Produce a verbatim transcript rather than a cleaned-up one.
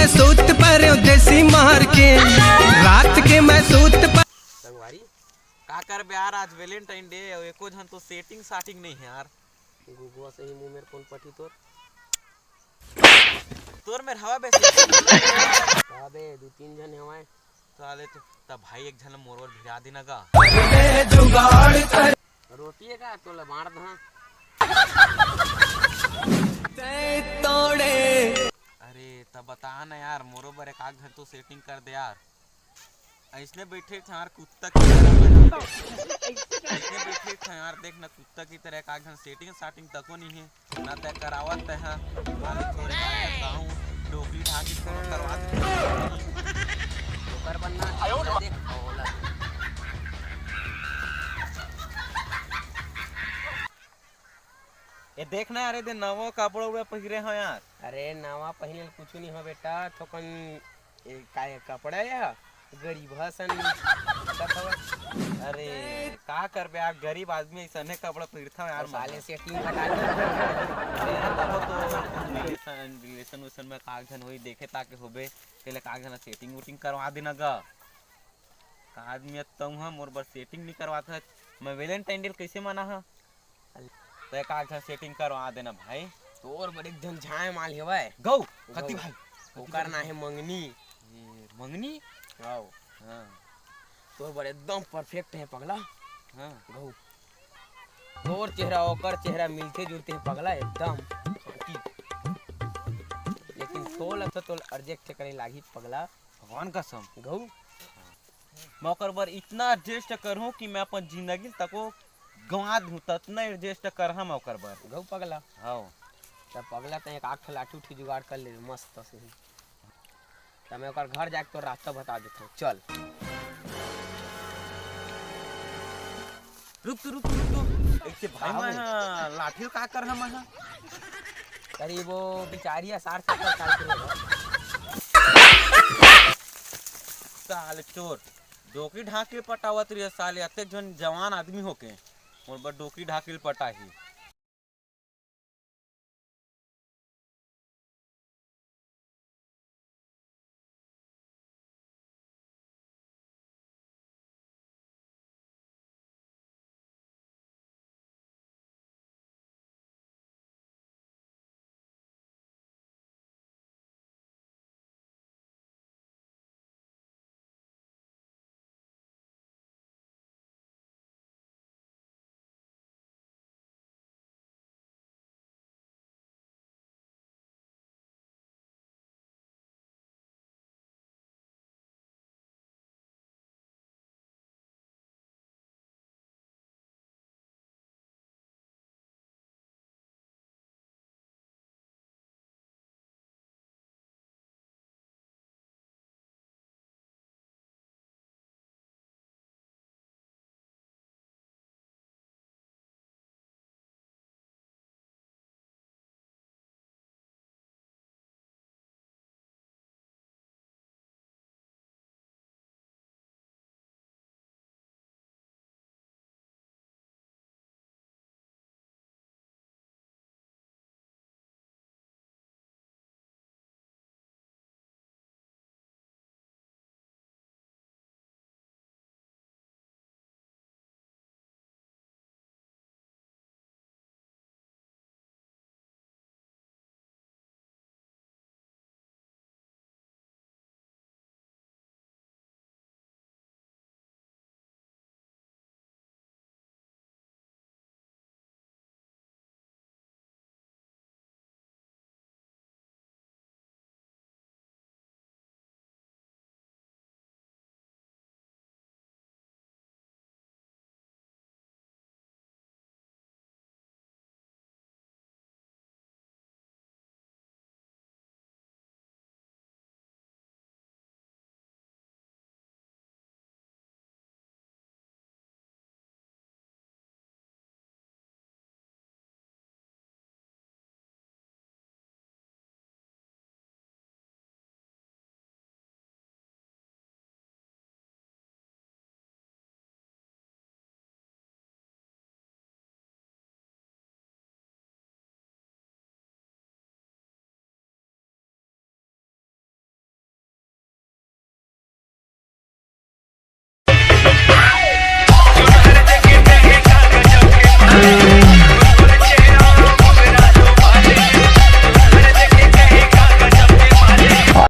सूत परेंव देसी मार के, रात के मैं सूत पर संगवारी, का करबे यार, आज Valentine Day हे, एको झन तो setting साटिंग नइ हे यार। गुगुआ सही मुंह मेर कोन पटी तोर? तोर मेर हवा बे setting? अबे दू तीन झन हवय। साले तो तब भाई एक झन मोर बर भिड़ा देना गा। रोटी हे का तोला बांट दहा। अरे तब बता ना यार, मोरो बर एक आध झन तो setting कर दे यार। अइसने बइठे हंव यार कुत्ता की तरह। अइसने बइठे हंव यार, देख ना कुत्ता की तरह, एक आध झन setting साटिंग तको नइ हे। ना तैं करावत तैं हा, खाली तोरे का करता हूँ, डोकरी ढाकी कोनो करवा दे। ओकर बनना, देख, ओला। ए देख ना यार, ए दे नवा कपड़ा उपड़ा पहिरे हंव यार। अरे नवा पहिरे ल कुछु नइ हो बेटा, थोकन ए, का ये कपड़ा या? गरीब हसन दिखत हवय। अरे, का करबे यार, गरीब आदमी अइसने कपड़ा पहिरथव यार, अउ साले मन। Setting बता दे। अरे यार, तब तो relation, relation वेशन में कागजन होई, देखे ताके होबे, तेले कागजन setting वुटिंग करवा देना गा। का आदमी है तुम हा, मोर बर setting नइ करवात हस, मैं Valentine Day कइसे मना हा? त एक आध झन setting करवा देना भाई। तोर बर एक झन झाय माल हेवय। गौ, गौ। कति भाई? ओकर नाम हे मंगनी। ए, मंगनी? हव। हाँ। तोर बर एकदम perfect हे पगला। हाँ। गौ। तोर चेहरा ओकर चेहरा मिलते जुलते हे पगला एकदम। लेकिन तोला तो तोला adjust करे लागही पगला। भगवान कसम। गौ। मैं ओकर बर इतना adjust करहूँ कि मैं अपन जिंदगी ल तको गंवा दूँ, ततना adjust करहूँ मैं ओकर बर। गौ पगला। हव। त पगला, तैं एक आठ ठो लाठी उठी जुगाड़ कर ले, मस्त से। त मैं ओकर घर जाके तोर रास्ता बता देथव, चल। रुक तो, रुक तो, रुक तो। अइसे भाई, का मैं होगे? हा लाठी ल का करहूँ मैं हा? करीब वो बिचारी ह साठ सत्तर साल के होगा। साले चोर, डोकरी ढाकी ल पटावत रहिस साले, अतेक झन जवान आदमी होके मोर बर डोकरी ढाकी ल पटाही।